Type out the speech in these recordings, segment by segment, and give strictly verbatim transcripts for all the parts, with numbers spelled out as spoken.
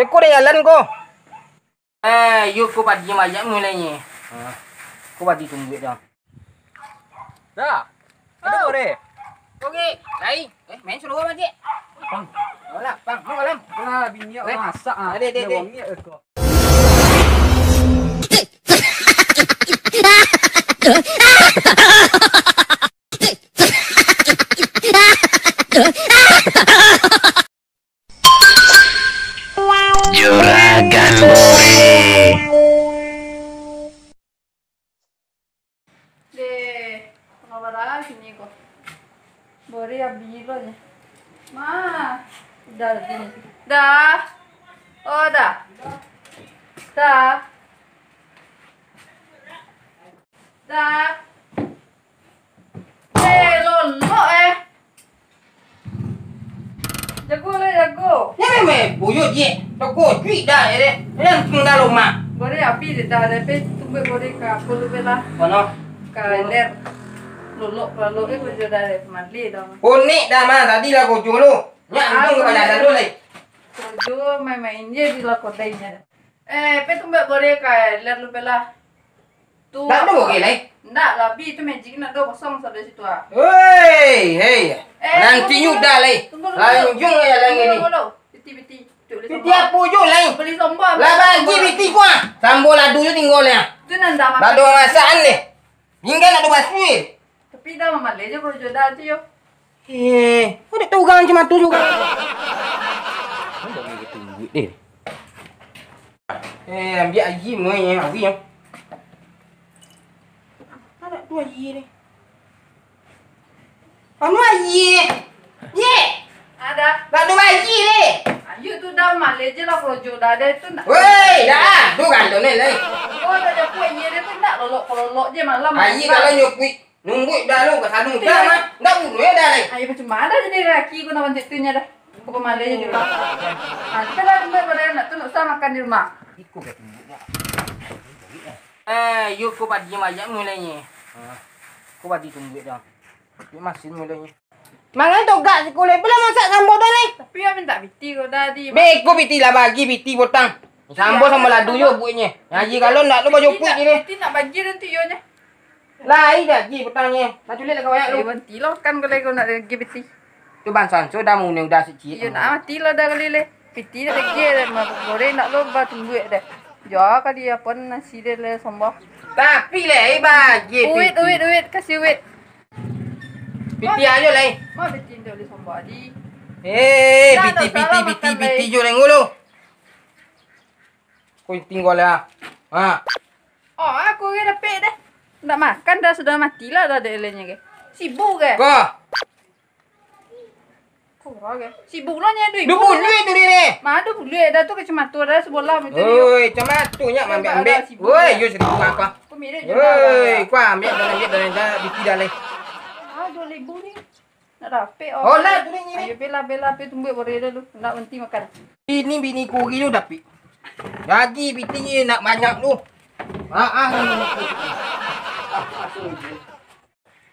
Ceko dah jalan ko. Eh, yo ko padi banyak mulai ni. Ha. Ko padi tumbuak dah. Dah. Ada oh. Boleh. Okey, lai. Eh, main suruh apa, Cik? Pang. Alah, pang. Mau kalam. Alah, bini awak masak ah. Dek, dek, dek. Juragan Bore. Deh, tangah bara kini ko. Bore abih lo nyo. Ma, dah sini. Dah. Oh, dah. Dah. Dah. Eh, lolok eh. Jago lah, jago. Nyo memang buyut je. Toko cuik dah je deh. Nan tingga lomah. Bore api deh dah, tapi tumbuak bore ka apa lu bela? Kono. Ka ler. Lolok, lolok eh, karajo dah deh, maleh dah. Konek dah mah, tadi lah karajo lu. Nyak ah, untung ka payah lalu lai. Karajo main-main je di lakodai nya. Eh, pe tumbuak bore ka ler lu bela. Tu. Ndak ado bore lai? Ndak, labi tu magic ndak ado, kosong sado situ ah. Hei, hei. Eh, nanti tunggu, nyo dah lai. Tunggu, tunggu. Lanjuang lai jalan ni. Tunggu, tunggu. Piti, piti. Cuk, beli sambal. Piti apo jo lai? Beli sambal. Lah bagi piti ko ah. Sambal ladu jo tingga lai ah. Tu nan dah makan. Ladu masakan deh. Tingga ladu basui. Tapi dah mamaleh jo karajo dah tu yo. Eh, kau dak tahu urang macam tu juo. Kau dak boleh gitu duit deh. Eh, ambiak aia muai, eh, aia. Apo dak tu aia ni? Anu aia. Ye. Ada. Dak ado aia deh. Ayo tu dah maleh je lah karajo dah deh tu nak. Woi, dah. Tu kan tu ni lai. Oh, dah japuik aia deh tu nak lolok-lolok je malam. Aia kalau nyo kuik. Nunggu dah lu, ka sadung dah mah. Ndak bunuh yo dah lai. Ayo, macam mana jadi laki ku nak bantu tu nya dah. Pokok malah jadi urang. Ha, kita lah tunggu pada nak tu, nak usah makan di rumah. Iko ka tunggu dah. Eh, yo ko padi banyak mulai ni. Ha. Ko padi tunggu dah. Ni masin mulai ni. Mangai togak siko lai. Pulang masak sambal dah ni. Tapi yo minta piti ko dah di. Be, ko piti lah bagi piti potong. Sambal samo ladu yo bueknyo. Ngaji kalau ndak tu baju piti puik nak, ni. Piti nak bagi nanti yo nya. Lai dah, Ji, petang ni. Nak culik lah kau, ya, lu. Eh, banti lah kan kalau kau nak lagi piti. Tu bansan, so dah mune udah sikit. Iyo, nak mati lah dah kali leh. Piti dah lagi dah, mah goreng nak lo ba tumbuak dah. Jo kali apo nasi dia leh sombah. Tapi leh, eh, bagi piti. Uit, uit, uit, kasih uit. Piti ajo leh. Ma piti ndak boleh sombah, Ji. Eh, piti, piti, piti, piti jo leh ngulu. Kau tinggal lah. Ha. Oh, aku ke dapek deh. Ndak makan dah, sudah mati lah dah dek lenya ke. Sibuk ke? Ko. Ko ke? Sibuk lah nya duit. Duo puluah tu dia ni. Ma duo puluah dah tu kacamata dah sebelah macam ni. Oi, kacamata nyo ambiak-ambiak. Oi, yo seribu apa? Aku mirip je. Oi, kau ambiak dah, ambiak dah, dah, biti dah leh. Ah, duo ribu ni. Nak dapek, oh. Oh, lah, tu ni, ni. Ayo, bela, bela, pi tumbuak boreh dulu. Nak berhenti makan. Ini bini kuri tu dapek. Gaji piti nak banyak tu. Ah, ah.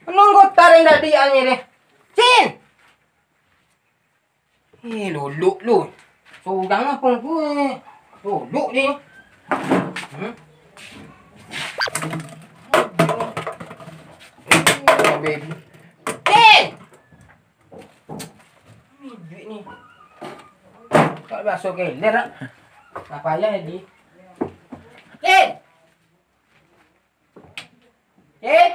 Nunggu taring tadi anye deh. Cin! Eh, lolok lu. Sorang lah pun ku, eh. Lolok ni. Hmm? Eh, baby. Tin! Ni duit ni. Tak biasa ke, ler tak? Tak payah jadi. Tin! Eh?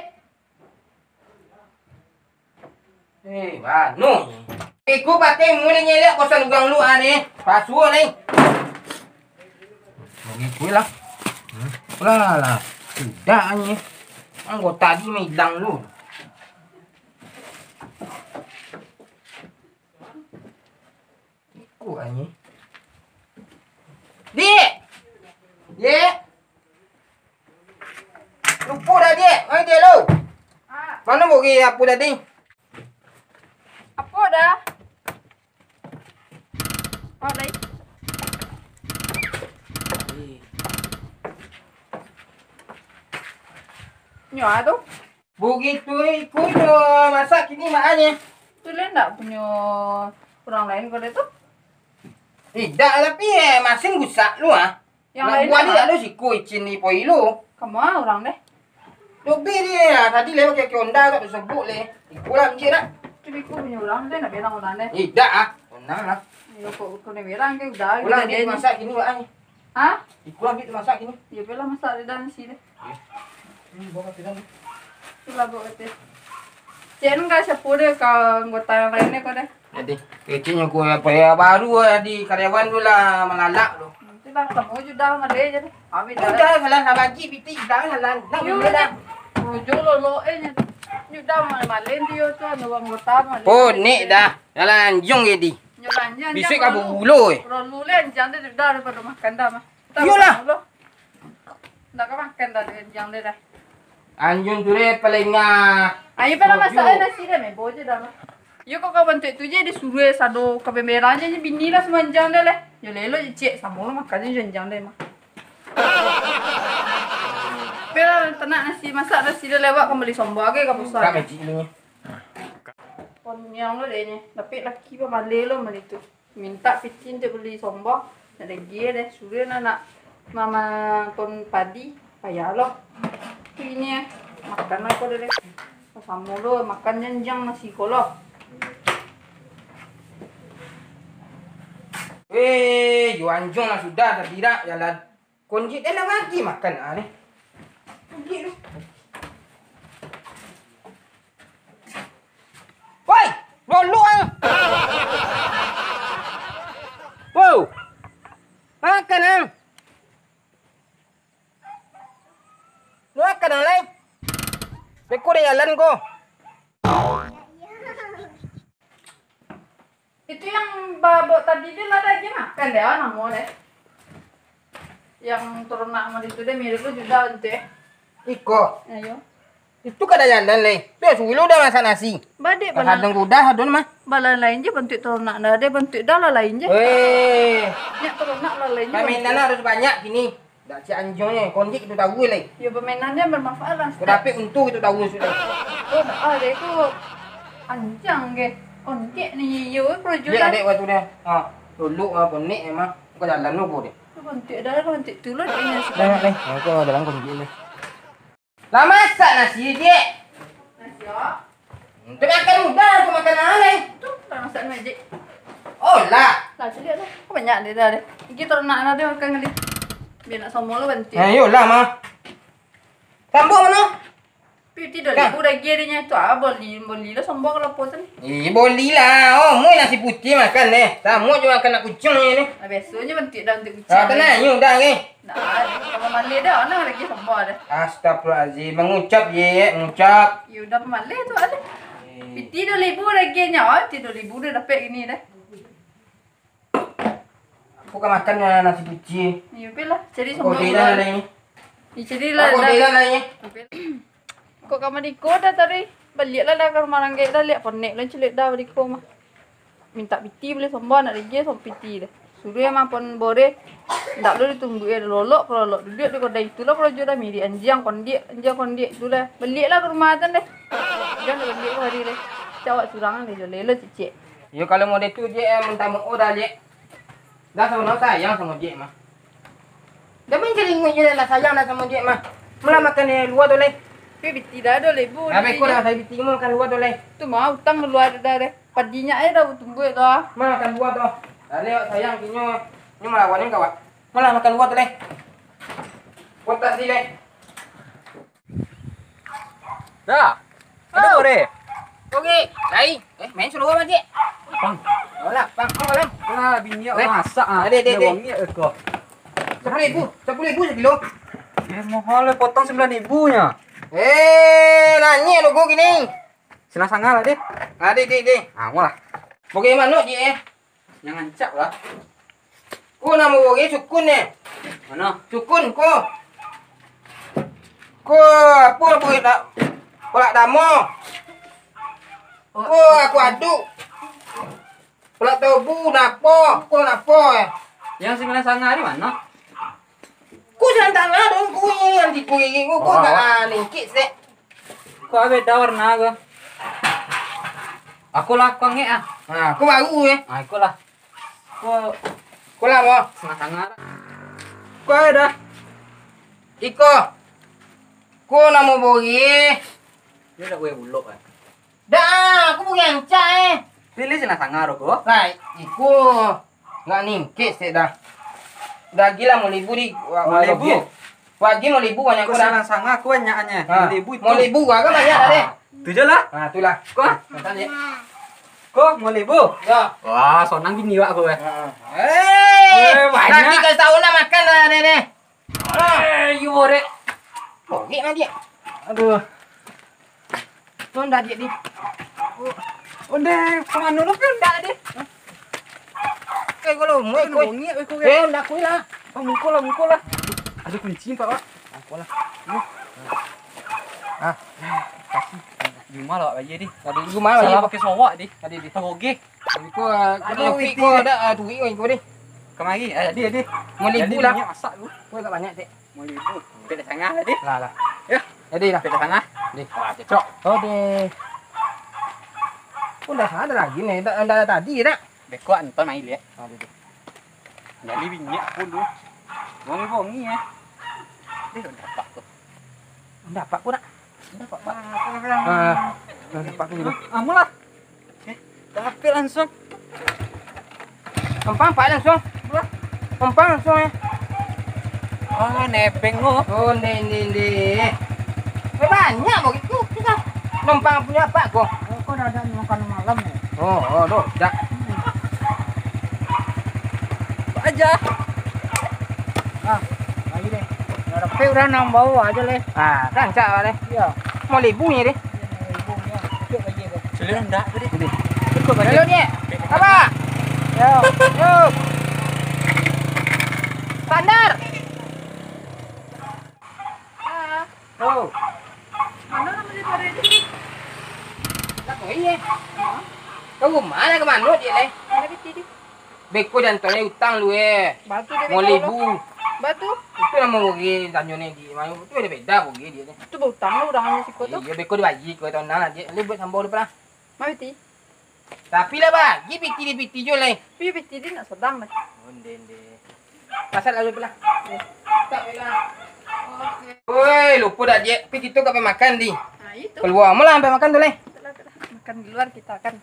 Eh, mano ni? Iko pakai mulai nyelek kosan gang lu ane. Pasuo ni. Bagi kue lah. Hmm. Lah, lah. Sudah ni. Anggota di hilang lu. Iko anjing. Dik! Dik! Lupo dah, Dik. Mai, Dik, lu. Ah. Mano bagi apo tadi? Apo dah? Oh, lai. Nyo, ah, tu. Begitu iko jo masak kini mak anye. Tu lah ndak punyo urang lain ko tu. Indak, tapi, eh, masin rusak lu, ah. Yang lain buah ni ado siko icin ni poi lu. Kama urang deh? Lobi ni, ah, tadi lewat kaki Honda tak disebut leh. Iko lah biji nak. Tu iko punyo urang deh, nak berang urang deh. Indak, ah. Tenang lah. Yo, kok kau ni berang ke udah. Ulang dia masak kini, Wak, ai. Hah? Iko ambil tu masak kini. Yo, biarlah masak di dalam sini deh. Yo. Hmm, bawa ke dalam. Itulah, bawa ke atas. Cek enggak siapa deh, ka anggota yang lainnya kau deh. Jadi, kecilnya kau apa ya, baru jadi karyawan tu lah malalak tu. Hmm, itulah, sama juga dah, malai je deh. Amin dah. Udah, salah nak bagi piti, dah salah. Nak beli dah. Tujuh lolo eh je. Juga malai-malai dia tu, ada anggota malai. Oh, nek dah. Jalan anjung ke di. Bisuak ka bulo, eh. Lalu le, anjang deh, dah daripada makan dah mah. Iyolah. Ndak ka makan dah deh, anjang deh dah. Anjung tu deh paling, ah, ayo, pala masak nasi deh, mebo je dah mah. Yo, kok kawan tu, tu je disuruh sado ka bemerang je, bini lah sumanjang deh leh. Yo lelo je, cek, samo lah makan je anjang deh mah. Pala tanak nasi, masak nasi deh lewat, kambali sombong age ka pusat. Kak Majik ni. Poniang lo deh nyo, tapi laki pamaleh lo mali tu. Mintak piti untuak bali sombong, nak dagie deh, suruah nak, nak mama pon padi, payah lo. Ini eh, makan lah ko deh. Samo lo, makan janjang nasi ko lo. Weh, yo anjong lah sudah, tabirak jalan. Konjik dah lah bagi makan ah ni. Konjik tu. Woi, lolok ang. Wow. Makan ang. Lu makan ang lai. Beko dah jalan ko. Itu yang babok tadi tu lah ado agiah makan deh, ah, namo deh. Yang ternak mah itu deh, mirip tu juga tu eh. Iko. Ayo. Itu kada jalan lai. Tu sulo dah masak nasi. Badek bala. Kadang kudah adon mah. Bala lain je bantuak ternak dah, ado bantuak dah lah lain je. Weh. Nyak ternak lah lain je. Pamainan harus banyak kini. Dak cak anjonyo, kondik tu tahu lai. Yo, permainannyo bermanfaat lah. Kau dapek untung itu tahu sudah. Oh, ah, dek tu anjang ke? Kondik ni, yo, kerajunan. Dek, dek, waktu dia. Ha, dulu ah, konek memang. Kau jalan dulu dek. Tu kondik dah, kondik tu lah dia yang suka. Dah, dah, dah. Kau jalan kondik ni. Lah masak nasi, dek. Nasi, ah? Untuak makan udah, untuak makan apo lai? Tu, lah masak ni, Jik. Oh, lah. Lah, caliak lah. Kok banyak dia dah, deh. Igi ternak lah dia makan kali. Biar nak sombong lo bantuak. Eh, yo lah, mah. Sambung mano? Pi, tidak lah. Udah igi dia tu, ah, boli, boli lah sombong kalau apa tu ni. Eh, boli lah. Oh, mui nasi putih makan, eh. Sama je makan nak kucing ni. Lah, biasanya bantuak dah untuak kucing. Ah, tenang, ni udah ni. Nah, kalau maleh dah, mana lagi sabar dah. Astagfirullahalazim. Mengucap je, mengucap. Ya udah, maleh tu ada. Eh. Piti dua ribu lagi nyo, oh, piti dua ribu dah dapek gini dah. Aku kan makan nasi putih. Ya, oke lah. Jadi semua. Kau dah lah ni. Ya, jadi lah. Aku dah lah ni. Oke. Kok ka mariko dah tadi? Baliaklah dah ka rumah Ranggek dah, liak ponek lah cilik dah mariko mah. Mintak piti buliah sombong, nak lagi sombong piti dah. Suruah mah pon boreh, ndak lo ditunggu eh, lolok, lolok duduak di kodai itulah, kalau jo dah mirip anjiang kondik, anjiang kondik itulah. Baliaklah ka rumah atan deh. Jan baliak kamari deh. Cawak surang deh, jo lelo cicik. Yo, kalau model tu je, eh, minta maaf dah, Lek. Dah sama sayang sama Jek mah. Dah main celinguik je lah, sayang dah sama Jek mah. Malah makan di luar tu lai. Tapi piti dah ado lebu. Dah beko dah, saya piti makan luar tu lai. Tu mah utang luar dah deh. Padinyo eh dah tumbuh tu ah. Mah makan luar tu. Dah lewat sayang kinyo. Nyo malawan ni kawak. Malah makan luar tu lai. Kotak sini lai. Dah. Ada kau deh. Oke, lai. Eh, main suruh apa, Cik? Pang. Alah, pang, pang, pang. Lah, bini awak masak ah. Ada, ada, ada. Wangi eh kau. Sepuluh ribu, sepuluh ribu sekilo. Eh, mahal eh, potong sembilan ribu nya. Eh, nanya lo gua gini. Senang sangat lah deh. Ada, ada, ada. Ah, mau lah. Bagaimana, Cik, eh? Jan rancak lah. Ko namo urang Sukun ni. Mano? Sukun ko. Ko apo bulik nak kolak damo? Ko aku aduk. Kolak tobu napo? Ko napo eh? Yang sembilan sanga ni mano? Ko santana dong ko yang di ko ko ka lingkik sek. Ko beda warna ko. Aku lah ko ngek ah. Ha, ko baru eh. Ah, iko lah. Ko Ko lah, Bang. Sanga-sanga. Ko ado. Iko. Ko namo Bogi. Iko dak buliah bulok, kan? Dak, ko Bogi rancak, eh. Pilih sanga-sanga ko. Lai, iko. Ndak ningkek sek dah. Dah gila limo ribu di. Limo ribu? Wagi limo ribu banyak ko dah. Sanga-sanga ko banyaknyo. Ha. Limo ribu tu. Limo ribu gua kan banyak dah, deh. Tu je lah. Ha, tu lah. Ko? Mantap, deh. Ko, limo ribu? Yo. Wah, sonang bini wak ko, eh. Ha. Eh, banyak. Nanti kasih tahu nak makan dah, deh, deh. Eh, yo, borek. Borek lah, dek. Aduh. Tu ndak, dek, dek. Ondeh, ka mano lo, ndak, dek? Eh, kalau mau, Aduh, koi. Bongik, koi, koi. Eh, ndak, koi lah. Oh, mukul lah, mukul lah. Ada kunci, Pak, Pak. Mukul lah. Ah. Kasih. Di rumah lah, Pak, bajia, dek. Tadi di rumah, Pak, Salah bajia. Pakai sawak, dek. Tadi, dek. Terogeh. Iko, ah, Aduh, kena iti. Iko ada, ah, duit ko, iko deh. Kamari, ah, jadi, jadi. Limo ribu Jadi lah. Minyak masak tu. Ko agak banyak, Tek. Limo ribu. Pek dah sangah tadi. Lah, lah. Ya. Jadi lah. Pek dah sangah. Deh. Wah, cocok. Oh, deh. Ko dah ada lagi nih, dah, dah tadi dah. Beko Anton main lihat. Ah, deh, deh. Jadi minyak pun tu. Bongi-bongi ya. Deh, dah dapat tu. Dah dapat ko nak? Dah dapat, Pak. Ah, dah dapat ko juga. Amulah. Eh, tapi langsung. Empang, Pak, langsung. Empang langsung, eh. Oh, nebeng, oh. Oh, ndeh, ndeh, ndeh. Eh, banyak begitu kita. Numpang punya apa, kok? Oh, kok dah ada makan malam, ya? Oh, oh, doh, dah. Aja. Ah, lagi deh. Dah dapet urang nang bawa aja, leh. Ah, rancak, leh. Iya. Limo ribu ni, deh. Celiak ndak tadi? Cukup banyak. Halo, Nyek. Apa? Yo. Yo. Standar. Ah. Oh. Mana nama dia tadi? Tak kau iya. Kau mana ke mana dia, leh? Mana piti dia? Beko jantangnyo utang lu, eh. Batu dia Limo ribu. Batu. Itu namo Bogi tanyo ni di mano? Itu beda-beda Bogi dia ni. Itu bautang lu dah hanya siko tu. Iya, beko dibagi ko, tonang lah dia. Lu buat sambal dulu lah. Mari ti. Tapi lah bagi piti di piti jo lah. Tapi piti dia nak sedang dah. Onde, onde. Pasal lalu pula. Ya. Tak pula. Oke. Woi, lupa dah dia. Tapi kita tak makan di. Nah, itu. Keluar malah sampai makan tu leh. Itulah, itulah. Makan di luar kita kan.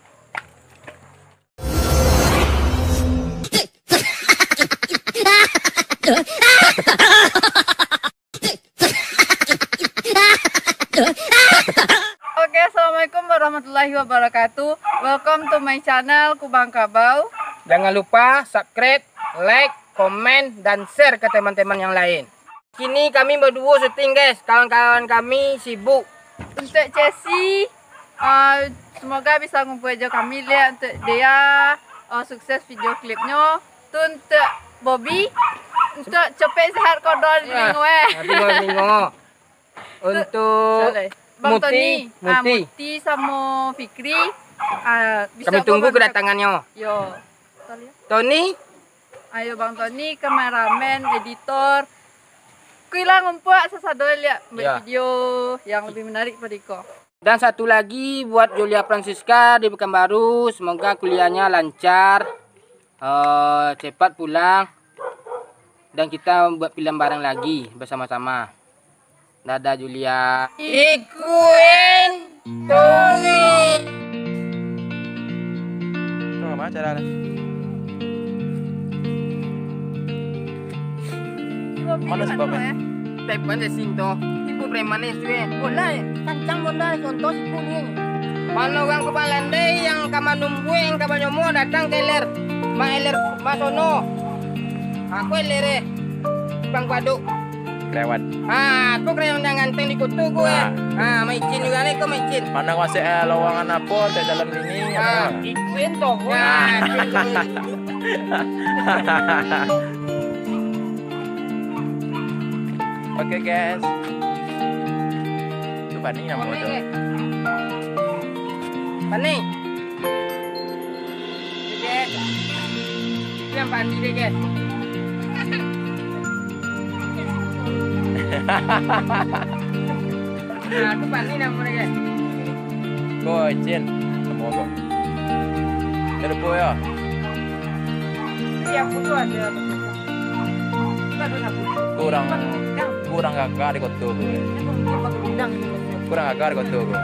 Oke, assalamualaikum warahmatullahi wabarakatuh. Welcome to my channel, Kubang Kabau. Jangan lupa subscribe, like, komen, dan share ke teman-teman yang lain. Kini kami baduo syuting, guys. Kawan-kawan kami sibuk. Untuk Chessy, ah, semoga bisa ngumpul jo kami lihat untuk dia, ah, sukses video klipnyo. Tu untuk Bobby, untuk capek sehat kau doa di Ya, telingo, eh. Nanti kau telingo. Untuk Bang Muti, Tony, ah, Muti. Muti samo Fikri, ah, bisa Kami tunggu kau bantu. Kedatangannyo. Yo. Tony? Ayo Bang Tony, kameramen, editor. Kuilah ngumpul sasado liak buat Ya. video yang lebih menarik pada iko. Dan satu lagi buat Julia Francisca di Pekanbaru, semoga kuliahnya lancar, eh, cepat pulang, dan kita buat film bareng lagi bersama-sama. Dadah, Julia. Ikuen Tony. Tu mama cara ni. Mana sebabnya? Telepon racing tu. Tipu preman ni suwe. Bola, kancang bola, contoh sipu ni. Mano urang ka balandai, yang ka manumbuik, yang ka banyomo, datang ka ilir. Ma ilir, ma sono. Aku ilir, eh. Bang Kuaduk. Kelewat. Ah, aku kena undang ganteng di kutu ku, eh. Ah. Ah, maicin juga ni, kau maicin. Mana masuk, eh, lowongan apa, tak dalam ini, Ah, apa? Ikuen tu. Ah, ikuen tu. Oke, guys. Tu Pani nama tu. Pani. Dek. Itu yang Pani dek, guys. Nah, tu Pani nama dek, guys. Ko Icin, sama ko. Telepon ya. Di aku tu ada. Itu ada sapu. Kurang, kurang gagah di koto tu. Kurang gagah di koto tu.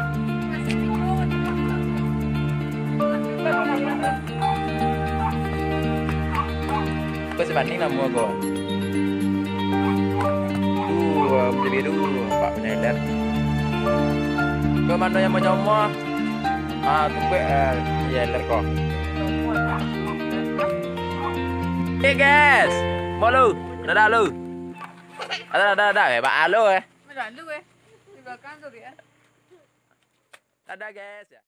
Ko si Bani namo ko. Tu, ah, putih biru, Pak Penyeler. Ko mano yang manyomo? Ah, tumbuak, eh, Penyeler ko. Eh, guys, mau lu? Dadah lu. Ada, ada, ada, eh, Pak Alo, eh. Ada lu, eh. Di belakang tu dia. Dadah, guys.